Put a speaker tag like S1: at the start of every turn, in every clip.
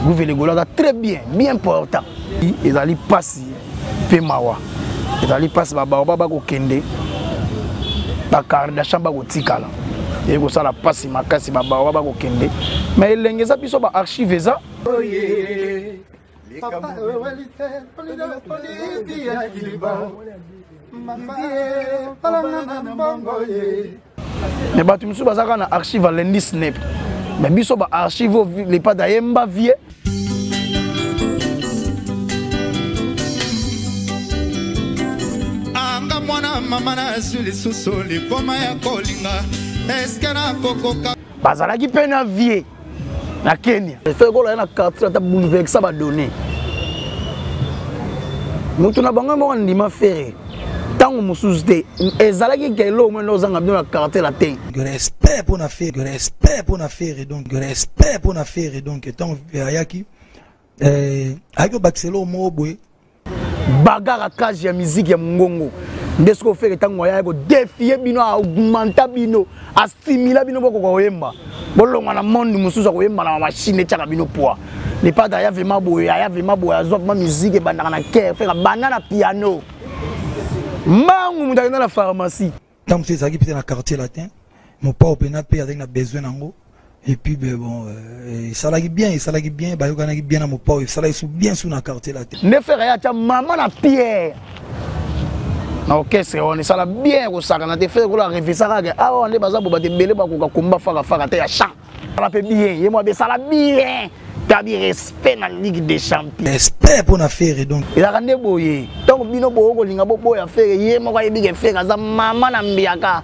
S1: Gouve le Gaulois aza très bien, bien important. Ezali pasi pe mawa. Ezali pasi ba baoba bakokende ba Kardashian bakotikala. Eye kosala pasi makasi ba baoba bakokende. Mais elenge eza biso ba archive eza.
S2: Oye. Papa ya kiliba. Mama na mbongo ye.
S1: Mais bato mosusu baza kaka na archive ya lundi snap mais biso ba archive oyo lepade ayemba vie.
S2: Anga mwana mama nazwi lisusu liboma ya kolinga eske nakokoka.
S1: Bazalaki mpe na vie na Kenya. Ferre Gola ye na quartier ata bouleversa ba données. Moto na bango moko andima Ferre ntango mosusu te ezalaki ke eloko moko ozanga bino na quartier latin.
S3: Respect mpo na Ferre, respect mpo na Ferre, donc respect mpo na Ferre, donc ntango ayaki ayaki kobakisa eloko moko boye.
S1: Bagarre cage ya musique ya mongongo nde soki ofere ntango ayaki kodefie bino, augmenta bino, astimula bino, bokoka koyemba, bolongwa na monde mosusu akoyemba na bamashine etiaka bino poids. Le padre aya vraiment boye, aya vraiment boye, azwa vraiment musique ebandaka na cœur, Ferre abanda na piano mbangu, moto akenda na pharmacie.
S3: Ntango mosusu ezalaki mpe na quartier latin, mopao mpena mpe azalaki na besoin nango, et puis ben, bon, esalaki bien, esalaki bien, bayokanaki bien na mopao, esalaki su bien su na quartier latin.
S1: Nde Ferre aya atya mama na Pierre na orchestre wana, esala bien kosakana te. Ferre kola revesaka kaka awa nde baza bo bato ebele bakoka komba fakafaka te ya champ. Esala mpe bien, ye mwa besala bien, tabi respect na Ligue des Champions.
S3: Respect mpo na Ferre, donc
S1: ezalaka nde boye. Ntango bino boyo kolinga boboya Ferre, ye moko ayebi ke Ferre aza mama na mbiaka.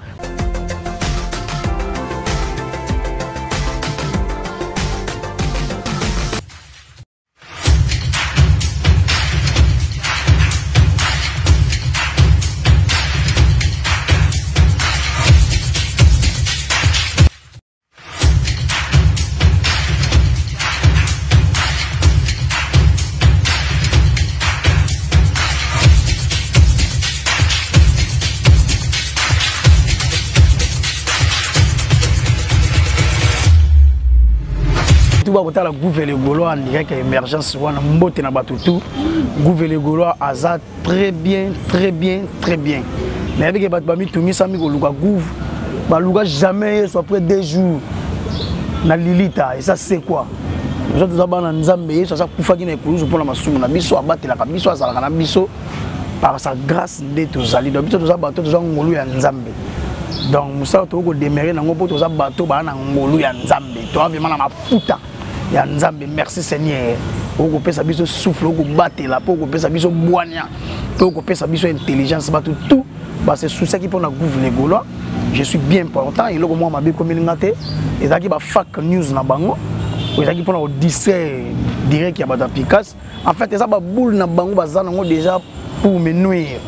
S1: Kotala Gouve le Gaulois en direct ya émergence wana, mbote na bato tout. Gouve le Gaulois aza très bien, très bien, très bien. Nayebi ke bato bamitungisami koluka Gouve, baluka jamais Yesu après 2 jours na lilita. Eza c'est quoi? Biso toza bana Nzambe. Yesu aza kufaki na ekulusu mpona masumu na biso, abatelaka biso, azalaka na biso par sa grâce nde tozali. Donc biso toza bato, toza ngolu ya Nzambe. Donc mosala tokoki kodemere nango mpo toza bato baa na ngolu ya Nzambe, toza vraiment na mafuta ya Nzambe. Merci Seigneur, okopesa biso souffle, okobatela mpo okopesa biso bwania mpe okopesa biso intelligence. Bato tout base souciaki mpo na Gouve le Gaulois. Je suis bien important, eloko mwa mabe ekomeli nga te, ezalaki ba fake news na bango, ezalaki mpona kodistraire direct ya bato ya Picasse. En fait eza baboule na bango baza nango déjà pour me nuire,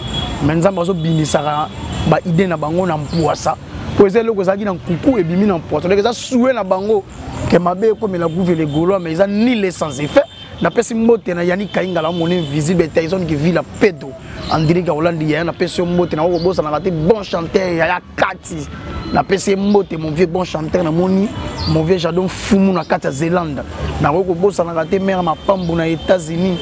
S1: mais Nzambe azobimisaka baide na bango na mpuasa, po eza eloko ezalaki na nkuku ebimi na mpuasa. Donc eza sue na bango ke mabe ekomela Gouve le Gaulois, mais eza nul et sans effet. Napesi mbote na Yannick Kaingala, mon invisible Tyson qui vit la pedo en direct ya Hollande. Yaya, napesi yo mbote, na kobosanaka te, bon chanteur yaya kati, napesi ye mbote, mon vieux bon chanteur. Namoni mon vieux Jadon Fumu na kati ya Zélande, nakoki kobosanaka te mare mapambu na États-Unis,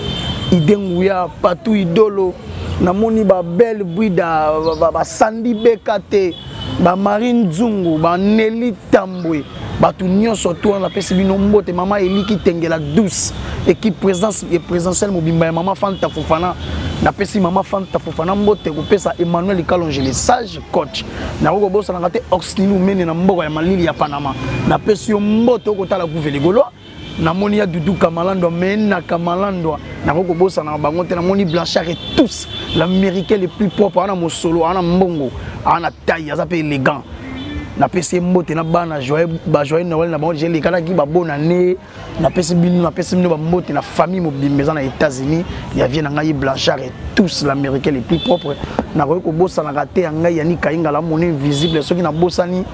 S1: ide nguya Patou Idolo. Namoni babelle Bwida, basandi beka te, bamari Nzungu, baneli Tambwe, bato nyonso to wana napesi bino mbote. Mama Eliki Tengela douce, équipe présidence et présidentielle mobimba ya mama Fanta Fofana, napesi mama Fanta Fofana mbote. Kopesa Emmanuel Kalonge le sage coach, nakoki kobosanaka te Oxlin Umene na mboka ya malili ya Panama, napesi yo mbote. Okotala Gouve le Gaulois, namoni ya Dudu Kamalandwa, Mena Kamalandwa, nakoki kobosana bango te. Namoni Blanchard et tous l'américain le plus propre, ana mosolo, ana mbongo, ana taille, aza mpe élégant, napesi ye mbote na bana bajoyeux Noël na bango, elekanaki babonane. Napesi bino, napesi bino bambote na famille mobimba eza na États-Unis ya vie na ngai Blanchard et tous l'américain le plus propre. Nakoki kobosanaka te ya ngai Yani Kaingala, mon invisible. Soki nabosani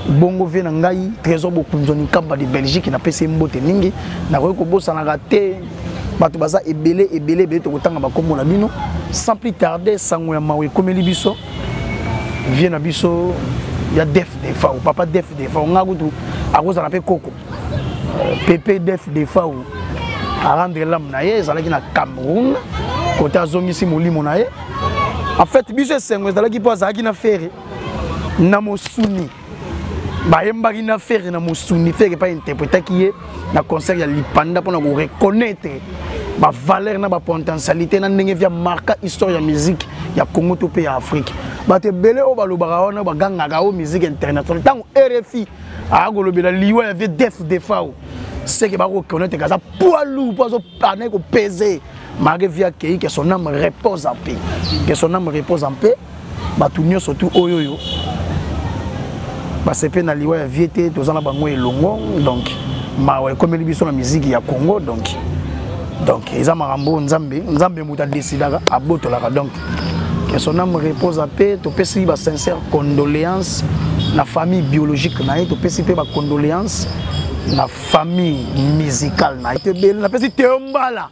S1: bongo vie na ngai Trésor Bokunzoni Nkamba de Belgique, napesi ye mbote mingi. Nakoki kobosanaka te bato baza ebele ebele ebele, tokotanga bakombo na bino sans plus tarder. Sango ya mawa ekomeli biso, vie na biso ya Def Defao, papa Def Defao, nga kutu akozala mpe koko Pepe Def Defao. Arendre l'âme na ye ezalaki na Cameroun, côté azongisi molimo na ye. En fait, biso esengo ezalaki mpo azalaki na Ferre na mosuni. Bayembaki na Ferre na mosuni, Ferre pa interprétaki ye na concert ya Lipanda mpona ko reconnaître ba valeur na ba potentialité na ndenge via marqua histoire ya musique ya Congo to pe ya Afrique. Bato ebele oyo balobaka wana bagangaka oyo musique internationale ntango RFI akolobela liwa ya vie Def Defao, seke bakoreconnaître kaza poids lourd mpo azopane kopese malgré vie akei. Que son âme repose en paix, que son âme repose en paix. Bato nyonso tu oyo oyo basepe na liwa ya vie te, toza na bango elongo. Donc mawa ekomeli biso na miziki ya Congo. Donc eza makambo Nzambe, Nzambe moto adesidaka, abotolaka. Donc que son âme repose en paix. Topesi ba sincère condoléances na famille biologique na ye, topesi mpe ba condoléances na famille musicale na ye. Ebele napesi Teo Mbala,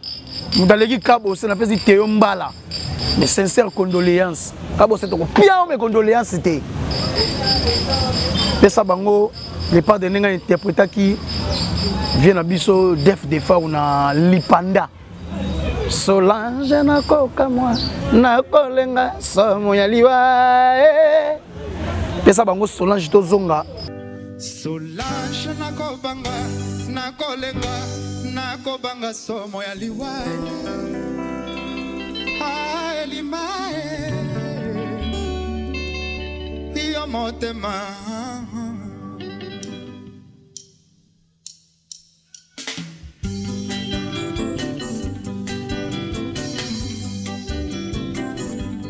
S1: moto aleki Kabose, napesi Teo Mbala mes sincères condoléances. Kabose tokopia mes condoléances te, pesa bango le part de ndenge interprétaki vie na biso Def Defao na Lipanda. Solange nakokamwa nakolenga somo ya liwa eh. Pesa bango Solange tozonga.
S2: Solange nakobanga nakolenga nakobanga somo ya liwa ah, elima eh. Yo motema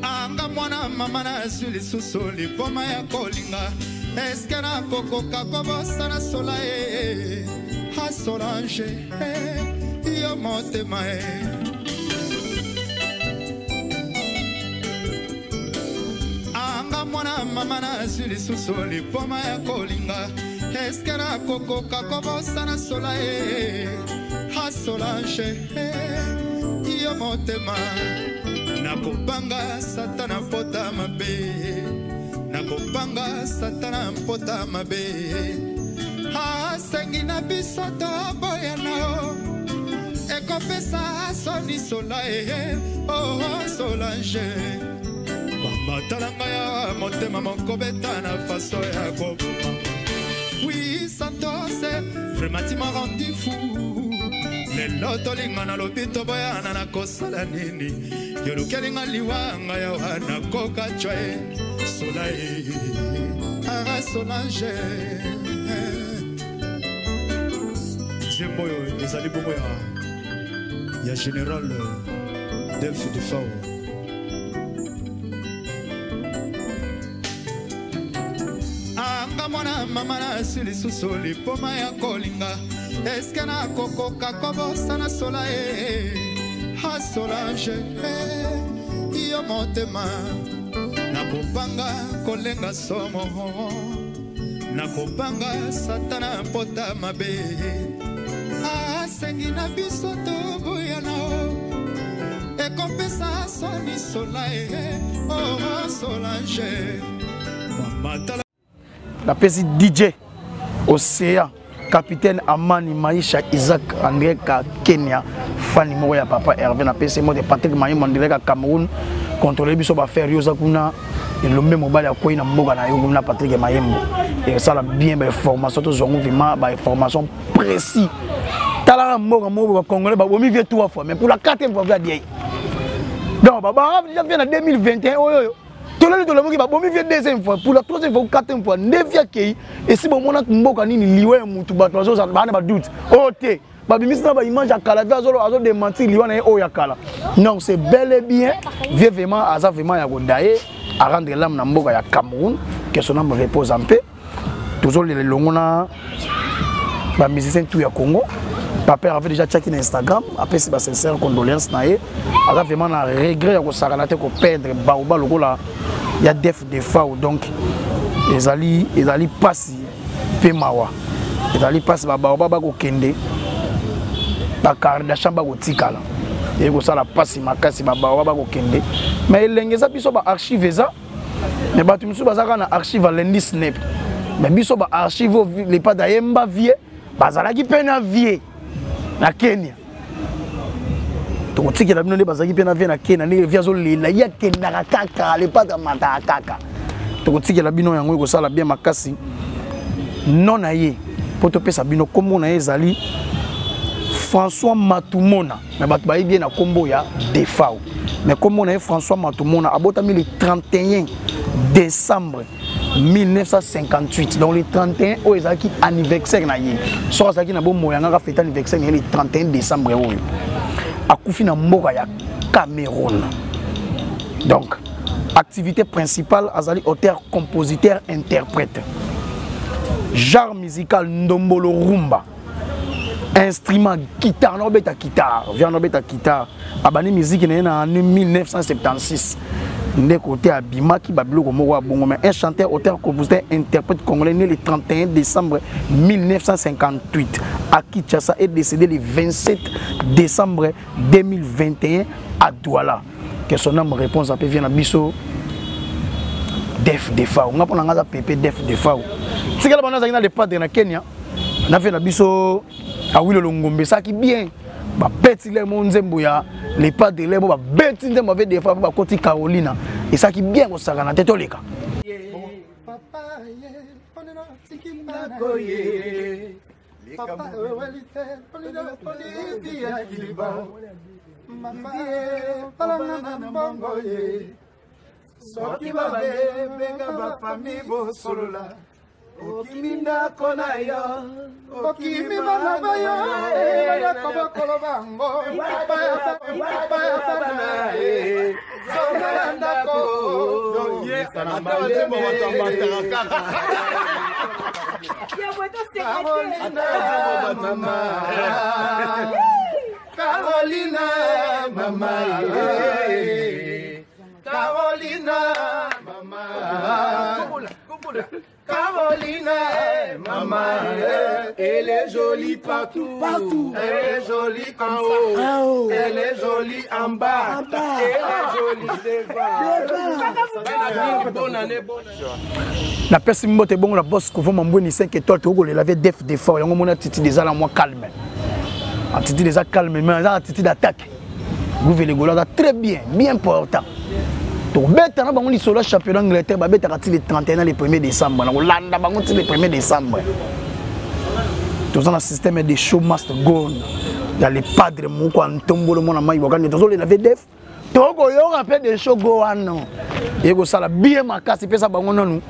S2: anga mwana mama nazwi lisusu liboma ya kolinga eske nakokoka kobosana sola ye a Solange yo motema e anga mwana mama nazwi lisusu liboma ya kolinga eske nakokoka kobosana sola ye a Solange yo motema nakobanga satana mpota mabe nakobanga satana mpota mabe asengi na biso toboyana ekopesa soni sola e oh Solange bamatalanga ya motema mokobeta na faso ya koboma. Oui Santos, vraiment tu m'as rendu fou. Lelo tolinga nalobi toboyana nakosala nini yolukelinga liwanga ya wana koka cwe sola e ara Solange. Nzembo oyo ezali bongo ya général Def Defao. Anga mwana mama nasi lisusu lipoma ya kolinga eske nakokoka kobosana sola e a Solange yo motema nakobanga kolenga somo nakobanga satana mpota mabe asengi na biso toboyana ekopesa soni sola e oh Solange mama tala.
S1: Napesi DJ Océan, capitaine Amani Maisha Isaac André ka Kenya, fani moko ya papa Hervé, napesi mo de Patrick Mayimo André ka Cameroun, contrôler biso ba faire yoza kuna elombe mobali akwei na mboka na yo kuna. Patrick Mayembo esala bien ba information tozwango vraiment ba information précis. Talaka mboka moko ba congolais babomi vie trois fois, mais pour la quatrième fois via diei. Donc baba déjà vie na 2021 oyo oyo tolali tolamoki babomi vie deuxième fois, pour la troisième fois ou quatrième fois nde vie akei. Esi bomona mboka nini liwa ya mutu bato bazozala baa na badoute oyo te, babimisi na baimage ya kala, vie azodementir liwa na ye oyo ya kala. Non, c'est bel et bien vie vraiment aza vraiment ya kodaye à rendre l'âme na mboka ya Cameroun. Que son âme repose en paix. Tozolela elongo na bamusicien tout ya Congo. Papa avait déjà tiaki na Instagram, apesi ba sincère condoléance na ye. Aza vraiment na regret ya kosakana te koperdre baoba lokola ya Def Defao. Donc ezali ezali pasi mpe mawa, ezali pasi. Babaoba bakokende, bakardashan bakotikala, eye kosala pasi makasi. Babaoba bakokende, mais elenge eza biso baarchive eza, mais bato mosusu baza kaka na archive ya Lundi Snap, mais biso baarchive oyo lepade ayemba vie bazalaki mpe na vie na Kenya. Tokotikela bino nde bazalaki mpe na vie na kena ndenge vie azolela ye akendaka kaka le padre amataka kaka. Tokotikela bino yango ekosala bien makasi. Non na ye mpo topesa bino nkombo na ye ezali François Matumona, mais bato bayebi ye na nkombo ya Defao. Mais nkombo na ye François Matumona, abotami le 31 décembre 1958. Donc le 31 oyo ezalaki anniversaire na ye. Soki azalaki na bomoi yangaka fete anniversaire na ye le 31 décembre oyo. Akufi na mboka ya Cameroun. Donc activité principale azali auteur, compositeur, interprète. Genre musical ndombolo rumba. Instrument guitare, na obeta guitare, vient na obeta guitare. Abandi musique na ye na année 1976. Nde côté abimaki ba biloko moko ya bongo, mais un chanteur, auteur, compositeur, interprète congolais né le 31 décembre 1958 à Kinshasa et décédé le 27 décembre 2021 à Douala. Que son âme réponse à vient na biso Def Defao. Nga pona nga za pepe Def Defao. Tikala bana zaki na le padre na Kenya. Na vient na biso Awilo Longombe saki bien. Ba beti le mo nzembo ya le padre le mo ba beti nzembo avec Defao ba koti Carolina. Et saki bien ko saka na teto leka.
S2: Papa ye, ponena tikina koye. Papa ewelite, ponena poniti ya kiliba. Mama ye, palanga na mbongo ye. Soki babe benga ba famille bosolola. Okimi ndako na yo, okimi bana ba yo, bayaka bokolo bango, papa ya papa ya bana ye. Zonga na ndako.
S4: Ata banzembo bato ambataka kaka.
S2: Carolina, mama. Carolina, mama. Carolina, mama. Carolina, mama.
S4: Elle est jolie partout.
S1: Partout.
S4: Elle est jolie en haut. Elle est jolie en bas. Elle est jolie devant. Bonne année, bonne année.
S1: Na pesi mbote bongo na boss kovo mambweni 5 étoiles tokolela ve def d'effort yango mona attitude eza na mwa calme. Attitude eza calme mais eza attitude d'attaque. Gouve le Gaulois aza très bien, bien portant. Tobeta na bango lisolo ya championnat Angleterre babetaka ti le 31 le 1er décembre. Na kolanda bango ti le 1er décembre. Toza na système de show must go on. Ya le padre moko ya ntombolo mwana mai wakani tozolela ve def. Tokoyoka mpe de show go wana. Ekosala bien makasi pesa bango nanu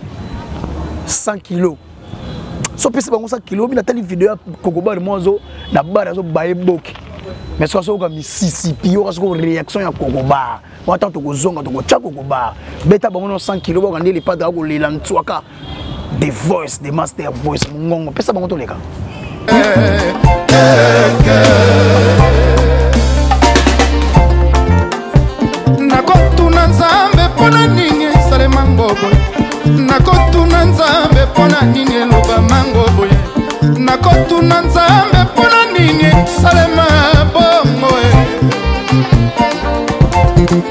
S1: 100 kilos. So pesa bango 100 kilos bina tali video ya kokobare mwazo na bar azo baye boki. Mais soki azoyoka Mississippi, yoka soki réaction ya kokobar. Wata tokozonga tokotya kokobar. Beta bango no 100 kilos boka ndele padre akolela ntswaka. The voice, the master voice, mongongo. Pesa bango toleka.
S2: Nakotuna Nzambe mpona nini esalema ngo boye. Nakotuna Nzambe mpona nini elobama ngo boye. Nakotuna Nzambe mpona nini esalema bongo e.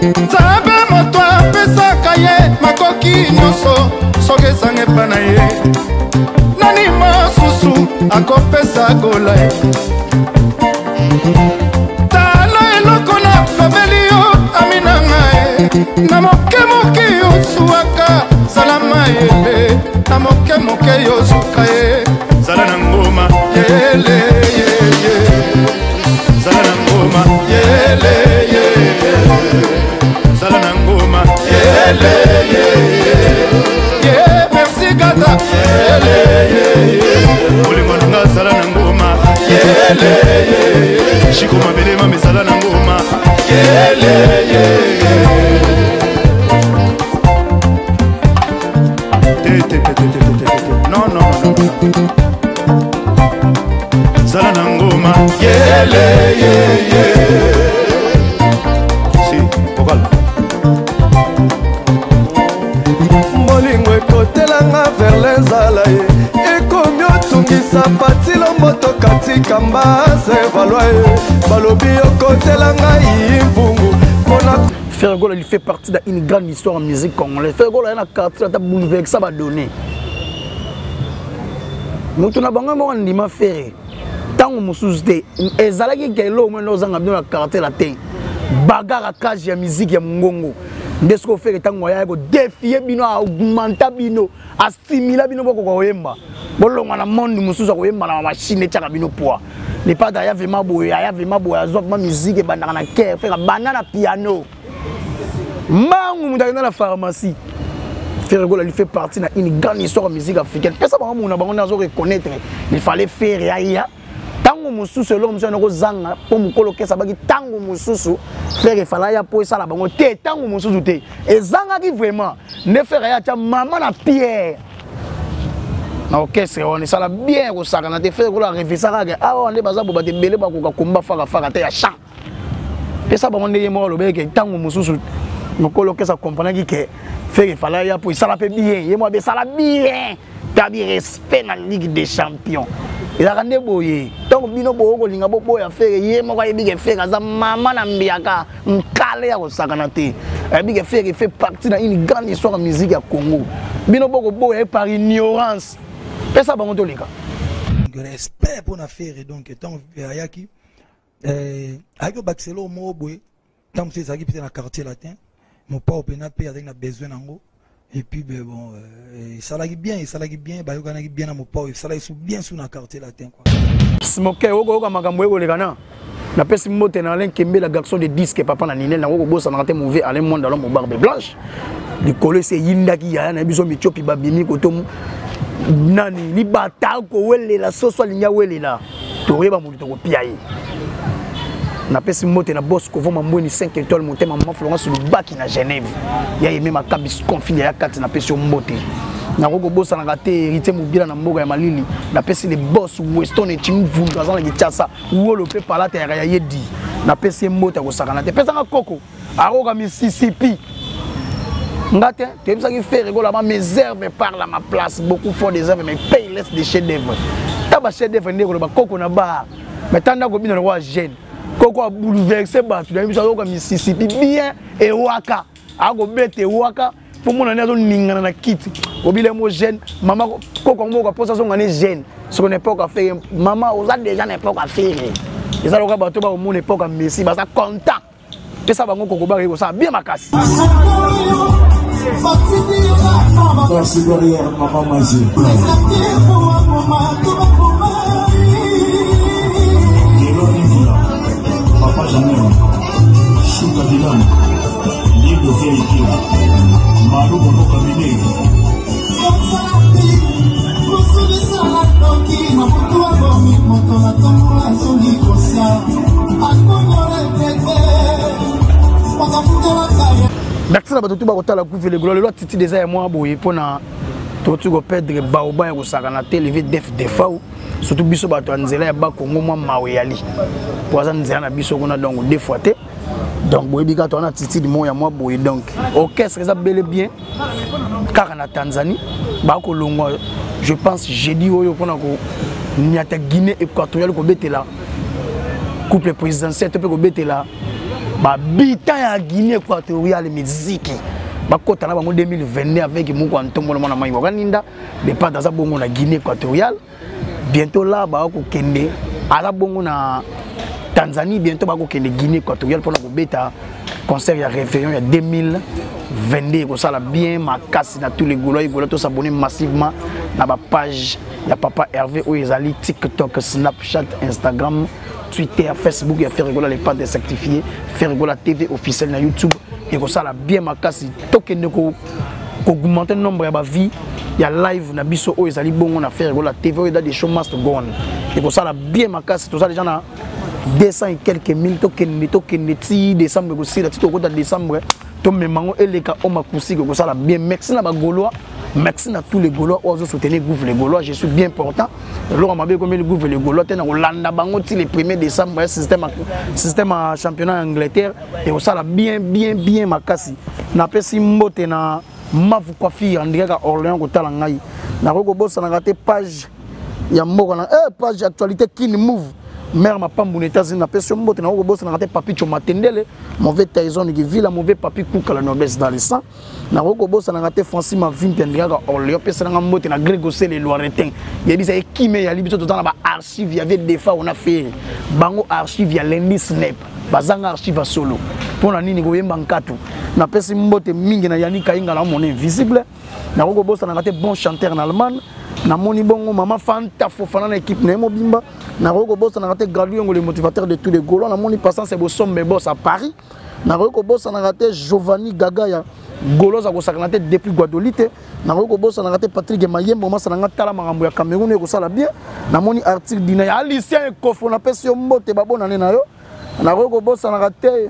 S2: Nzambe moto apesaka ye makoki nyonso soki ezanga epa na ye. Nani mosusu akopesa gola ye. Tala eloko nalobeli yo ami na ngai. Na moke moke yosuwaka zala mayele. Na moke moke yosuka ye.
S4: Zala na ngoma.
S2: Yele, ye, ye.
S4: Zala na ngoma.
S2: Yele, ye, ye.
S4: Zala na ngoma.
S2: Yele, ye, ye. Ye, merci gata. Yele, ye, ye.
S4: Bolingo na nga zala na ngoma.
S2: Yele, ye, ye.
S4: Shiko mabele mame zala na ngoma.
S2: Yele, ye, ye.
S4: Te, te, te, te, te, te, te, te. Non, non, non, non. Zala na ngoma.
S2: Yele, ye, ye.
S4: Si, vocal.
S5: Bolingo ekotelanga vers lenzala ye. Ekomi otungisa patilo moto katika mbase valwa ye. Balobi okotelanga impungu. Mpona
S1: Ferre Gola, il fait partie d'une grande histoire en musique congolaise. Ferre Gola, il y a un quartier, il a bouleversé, ça va donner. Moto na bango moko ndima Ferre. Tango mosusu te, ezalaki ke eloko moko nde ozanga bino na quartier latin. Bagarre cage ya musique ya mongongo nde soki ofere ntango aya kodefie bino, augmenta bino, asimila bino, bokoka koyemba, bolongwa na monde mosusu akoyemba na bamashine etiaka bino poids. Le padre aya vraiment boye, aya vraiment boye, azwa vraiment musique ebandaka na cœur. Ferre banda na piano, mbangu moto akenda na pharmacie. Ferre Gola lui fait partie na une grande histoire ya musique africaine. Pesa bango mona bango nazo reconnaître, il fallait faire aya ntango mosusu eloko mosusu yango kozanga mpo mokolo kesa baki ntango mosusu Ferre efala ya mpo esala bango te, ntango mosusu te ezangaki vraiment nde Ferre aya atya mama na Pierre na orchestre wana, esala bien kosakana te. Ferre Gola arevisa kaka awa nde baza bo bato ebele bakoka komba fakafaka te ya champ. Pesa bango ndenge moko alobaki ke ntango mosusu mokolo kesa comprendaki ke Ferre efala ya mpo esala mpe bien, ye moko abe esala bien tabi respect na Ligue des champions. Ezalaka nde boye, ntango bino boyo kolinga boboya Ferre, ye moko ayebi ke Ferre aza mama na mbiaka nkale ya kosakana te, ayebi ke Ferre fait partie na une grande histoire ya musique ya Congo. Bino bokoboya ye par ignorance. Pesa bango toleka.
S3: Respect mpona Ferre. Donc ntango ayaki, ayaki kobakisa eloko moko boye, ntango mosusu ezalaki peut na Quartier Latin, mopao mpena mpe azalaki na besoin nango. Et puis ben bon, esalaki bien, esalaki bien, bayokanaki bien na mopao, esalaki su bien su na Quartier Latin quoi.
S1: Smoke okoyoka makambo ekoleka na napesi mbote na Alain Kembela, garçon de disque, papa na Ninel. Nango kobosanaka te mauvais Alain Mwanda, l'homme barbe blanche likolo esi eyindaki yaya na biso mitiopi babimi koto nani libata kowelela soso alingi awelela toyeba moto tokopia ye. Napesi mbote na bos Kovo Mambweni 5 étoile motema, mama Florence Lubaki na Genève, ya yeme makabi confine ya kati, napesi yo mbote. Nakoki kobosanaka te Héritier Mobila na mboka ya malili. Napesi le boss Weston Echimvundu, aza na Kinshasa, wolo mpe palata yaka ya ye di, napesi ye mbote ya kosakana te. Pesanga koko akoka Mississippi nga te, toyebisaki Ferre Gola ma mes herbes parle à ma place, beaucoup font des œuvres mais paye laisse des chefs d'œuvre ta ba chef d'œuvre nde koloba koko na bar mais tanda kobina lokola jeune koko abouleverse bato na biso, akoka Mississippi bien ewaka akobeta ewaka mpo mona nde azoningana na kiti obile mo jeune mama koko yango moko aposa azonga ne jeune soko na époque afere mama oza déjà na époque afere eza lokola bato bakomona époque ya Messi baza content. Pesa bango koko bakei kosala bien makasi.
S6: Merci derrière Maman Magie. Papa Janel, Chouka Dilan, Libre VIP, Malou Bono Kabine.
S1: Merci na bato tu bakotala kufi legolo lelo attitude eza ya mwa boye mpona tokoki koperdre baoba ya kosakana te leve def defau, surtout biso bato ya nzela ya Bakongo, mwa mawe yali po aza nzela na biso kuna, donc deux fois te. Donc boyebi kaka towana attitude moko ya mwa boye. Donc orchestre eza bel et bien kaka na Tanzanie, bakolongwa je pense jeudi oyo mpona koniata Guinée équatoriale, kobetela couple présidentiel to mpe kobetela babitan ya Guinée équatoriale miziki bakota na bango 2022 avec moko ya ntombolo mwana mai wakaninda. Depart aza bongo na Guinée équatoriale bientôt là, bakokende aza bongo na Tanzanie, bientôt bakokende Guinée équatoriale mpona kobeta concert ya réveillon ya 2022. Ekosala bien makasi na tous les Gaulois Gaulois. Tosabonner massivement na bapage ya papa Hervé oyo ezali TikTok, Snapchat, Instagram, Twitter, Facebook ya Ferre Gola le padre certifié, Ferre Gola TV officiel na YouTube. Ekosala bien makasi, tokende koaugmenter nombre ya bavie ya live na biso oyo ezali bongo na Ferre Gola TV oyo eza des show must go on. Ekosala bien makasi, toza déjà na 200 et quelques mille, tokende tokende ti décembre ekosila, ti tokota décembre tomema yango eleka o makusiki, ekosala bien. Merci na bagaulois, merci na tous les Gaulois oyo azosoutenir Gouve les Gaulois. Je suis bien important, eloko mabe ekomeli Gouve les Gaulois te na kolanda bango ti le 1er décembre ya système ya championnat ya Angleterre. Ekosala bien bien bien makasi. Napesi mbote na Mavu Coiffure andikaka Orléans kotala ngai, nakoki kobosanaka te page ya mboka na page actualité Kin Move. Mère Mapambu na États-Unis, napesi yo mbote. Nakoki kobosanaka te Papicho Matendele, mauvais Tyson Kivila, mauvais Papi Kuka, la noblesse dans le sang. Nakoki kobosanaka te Francis Mavimpi, andikaka Orléans, pesananga mbote na Greg Osele Loiretin. Yebisa ye kime ya libiso, toza na ba archive ya vie defa ona fere bango, archive ya Lendi Snap, bazanga archive ya solo mpo na nini koyemba nkatu. Napesi mbote mingi na Yani Kainga na mon invisible. Nakoki kobosanaka te bon chanteur na Allemagne, namoni bongo mama Fanta Fofana na équipe na ye mobimba. Nakoki kobosanaka te Gradu Yongo, le motivateur de tous les Gaulois. Namoni Patience Bosombe Boss à Paris. Nakoki kobosanaka te Giovanni Gaga ya Gaulois akosakana te depuis Guadolite. Nakoki kobosanaka te Patrick Mayembo masana nga tala makambo ya Cameroun ekosala bien. Namoni article dina ya Alicien Ekofo, napesi yo mbote, babonane na yo. Nakoki kobosanaka te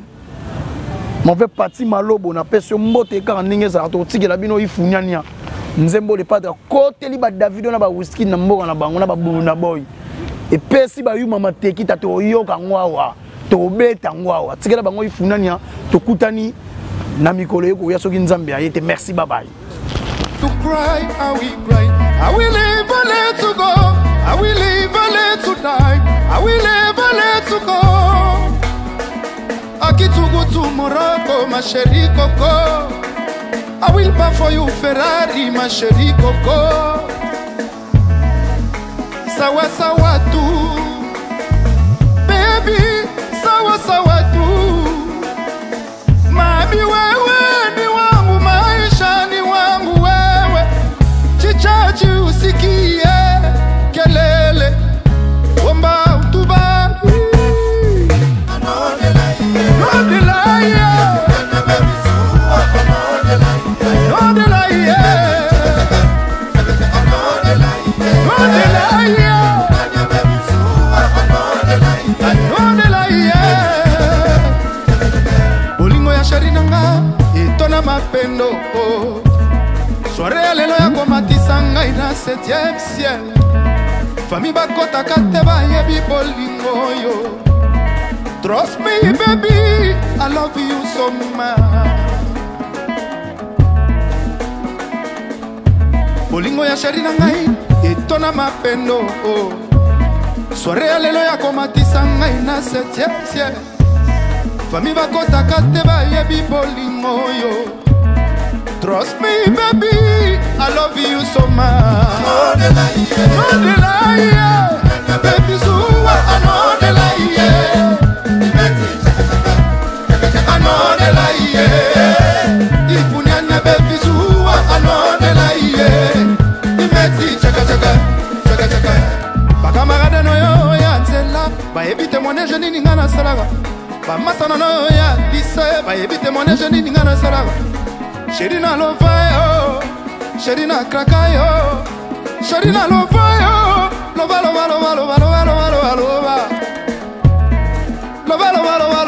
S1: mauvais Pati Malobo, napesi yo mbote. Kaka ndenge ezalaka, tokotikela bino Ifuniania, nzembo Le Padre akoteli ba Davido na ba Whisky na mboka na bango na babulu na boy, epesi bayuma mateki ta toyoka yango awa, tobeta yango awa. Tikela bango Ifunania. Tokutani na mikolo ekoya soki Nzambe aye te. Merci, bye bye.
S2: To cry, I will cry. I will live a let to go. I will live a let to die. I will live a let to go. Akitugu to Morocco, ma chérie Coco. I will buy for you Ferrari, ma chérie Coco. Sawa sawa tu, baby. Sawa sawa tu, mami wewe ni wangu, maisha ni wangu wewe. Chichachi usikie kelele, omba utuba. Nodelaye, nodelaye, nodelaye, nodelaye. Bolingo ya chérie na nga etona mapendo. Soirée ya lelo ya komatisa ngai na 7e ciel. Famille bakotaka te, bayebi bolingo oyo. Trust me, baby, I love you so much. Bolingo ya chérie na ngai etona mapendo. Soirée ya lelo ya komatisa ngai na 7e ciel. Famille bakotaka te, bayebi bolingo oyo. Trust me, baby, I love you so much. Nodelaye, baby zuwa anodelaye, anodelaye, ifunianya baby zuwa anodelaye, imeti chaka chaka chaka chaka. Bakamarade noyo ya nzela bayebi témoignage nini nga nasalaka. Bamasana noyo ya lise bayebi témoignage nini nga nasalaka. Chérie na lova yo, chérie na kraka yo, chérie na lova yo, lova lova lova lova lova lova lova lova lova lova lova.